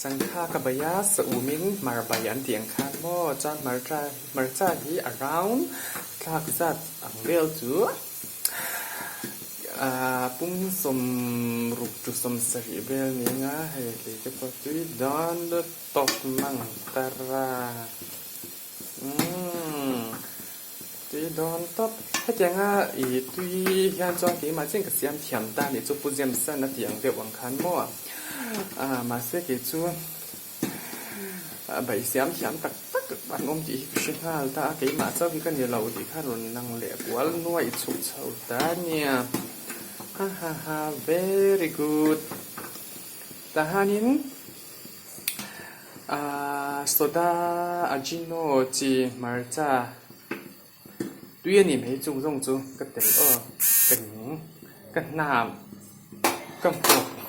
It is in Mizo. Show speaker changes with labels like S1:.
S1: Changkha ka bai a, sa umin hmar bai an tih ang khan maw chuan hmarcha hmarcha hi a round thlak zat ang vel chu ahh pum sawmruk chu sawmsarih vel ni anga hei lei te pawh tui dawn lutuk mang tara umm tui dawn tawp hetianga ih tui hian chuan keimah chian ka siam thiam ta anih chu pu James-an a tih ang deuh ang khan maw ah mahse kei chu baih siam thiam tak tak an awm tih hi ka hre nghal ta a keimah chauh hi ka ni lo tih kha rawn lang leh kual nuaih chhuk chho ta ania ha ha ha very good tahanin Ahh soda ajino chi hmarcha tui a ni mai chung zawng chu ka tel aw ka ning ka hnam ka hmuh.